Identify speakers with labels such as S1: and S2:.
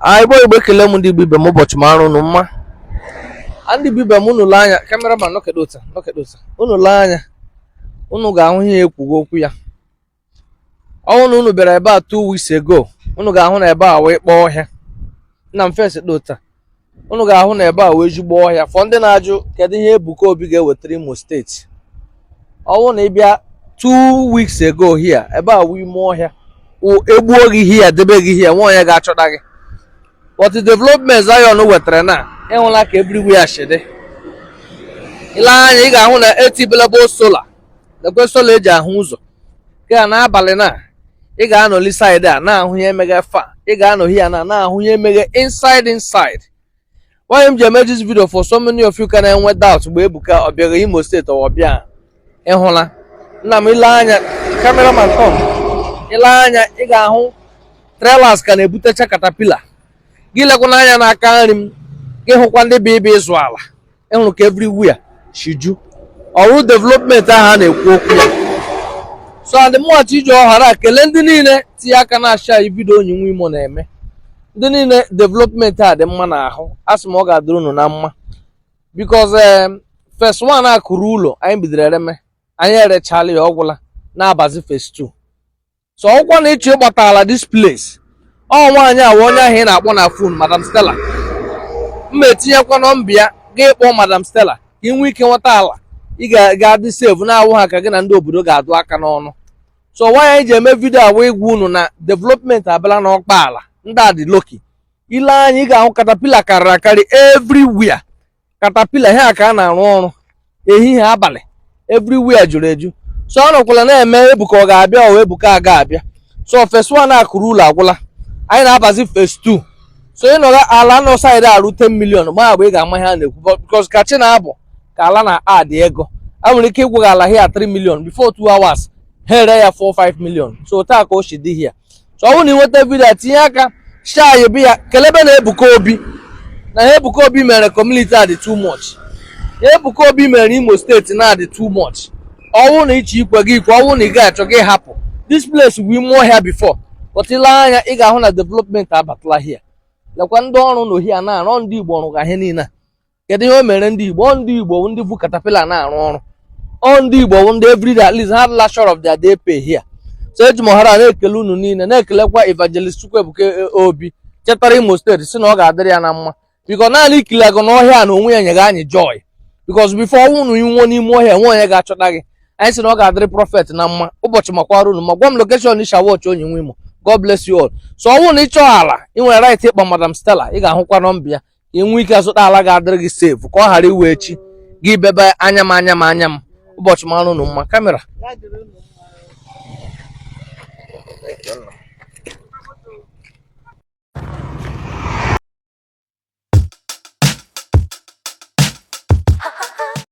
S1: Igbo Igbo, ekele m ndị Igbo ibe m. Ụbọchị mara unu mma. Ndị Igbo ibe m, unu lee anya, cameraman, nọkedo ụta, nọkedo ụta. Unu lee anya, unu ga-ahụ ihe ekwugo okwu ya. Ọ wụ na unu bịara ebe a 2 weeks ago, unu ga-ahụ na ebe a wee kpọọ ọhịa nna m fes dị ụta. Unu ga-ahụ na ebe a wee ezigbo ọhịa. For ndị na-ajụ kedu ihe Ebuka Obi ga-ewetara Imo Steeti, ọ wụ na ị bịa 2 weeks ago here, ebe a wụ ime ọhịa. Egbuo gị here, debe gị here, nwa onye ga-achọta gị. But the development Zion wetara na ịhụla ka everywhere shi dị. Ile anya, ị ga-ahụ na etibelebo solar, lekwe solar eji ahụ ụzọ ka n'abalị. Na ị ga-anọli side a na-ahụ ihe emeghe fa, ị ga-anọ here na na-ahụ ihe emeghe inside inside. Why m ji eme this video, for so many of you ka na-enwe doubt mgbe Ebuka ọ bịara Imo Steeti, ọ bịa. Ịhụla nna m, ile anya, cameraman, Tom, ile anya, ị ga-ahụ trailers ka na-ebutecha caterpillar. Gị lekwana anya n'aka nri m, gị hụkwa ndị bụ ịbịa ịzụ ala. Ịhụrụ ka everywhere shiju ọrụ development ahụ a na-ekwu okwu ya. So and mụghachi iji ọghara kelee ndị niile tinye aka na-acha anyị video onye nwe Imo na-eme, ndị niile development a dị mma n'ahụ. A sị m ọ ga-adịrị unu na mma, because phase 1 akụrụ ụlọ anyị bidoro ereme, anyị erechala ya, ọgwụla, na-abazi phase 2. So ọkwụkwọ na ịchọ ịgbata ala this place, ọ nwaanyị a onye ahụ ị na-akpọ na phone, Madam Stella. M etinyekwa nọmba ya, gị kpọọ Madam Stella ka ị nwee ike nweta ala ị ga-adị safe, na-awụ ha ka gị na ndị obodo ga-adụ aka n'ọnụ. So nwaanyị anyị ji eme video awa ịgwa unu na development abịala n'ọkpa ala ndị a dị lucky. Ile anya, ị ga-ahụ caterpillar karịrị akarị everywhere. Caterpillar ihe a ka a na-arụ ọrụ ehihie abalị, everywhere juru eju. So ọ nọkwala na-eme Ebuka ọ ga-abịa, ọ Ebuka aga abịa. So phase 1 akụrụ ụlọ agwụla, anyị na-abazi phase 2. So ị nọrọ ala nọ side arụ 10 million ma agba, ị ga-ama ihe a na-ekwu, because ka chi na-abụ ka ala na adị ego. A nwere ike ịgwụ gị ala here 3 million, before 2 hours ha ere ya 4 5 million. So taa ka o si dị here. So ọ bụrụ na ị nweta video a, tinye aka share bi ya, kelebe na Ebuka Obi na Ebuka Obi mere community a dị too much. Ebuka Obi mere Imo Steeti na adị too much. Ọwụ na ịchọ ikwe gị ikwe, ọwụ na ị ga-achọ gị hapụ. This place bụ ime ọhịa before, but ile anya, ị ga-ahụ na development abatala here. Lekwa ndị ọrụ na ohia na-arụ, ndị Igbo ọrụ ga ihe niile a. Kedu ihe o mere ndị Igbo? Ọ ndị Igbo bụ ndị bụ caterpillar na-arụ ọrụ. Ọ ndị Igbo bụ ndị everyday, at least ha adịla sure of their day pay here. So eji m ohere a na-ekele unu niile, na-ekelekwa Evangelist Chukwuebuka Obi chetara Imo Steeti, si na ọ ga-adịrị ya na mma, because naanị ikili agụ n'ọhịa na onwe ya nyere anyị joy, because before ọnwụ unu nwụọ n'ime ọhịa, nwe onye ga-achọta gị. Anyị sị na ọ ga-adịrị prophet na mma. Ụbọchị makwara unu ma gwa m location isha watch onye nwe Imo. God bless you all. So ọ bụrụ na ị chọọ ala, ị nwere right ịkpọ Madam Stella. Ị ga-ahụkwa nọmba ya ka ị nwee ike zụta ala ga-adịrị gị safe, ka ọ ghara iwe echi gị bebe anya m anya m anya m. Ụbọchị mara unu mma. Camera.
S2: Ya dịrị unu mma.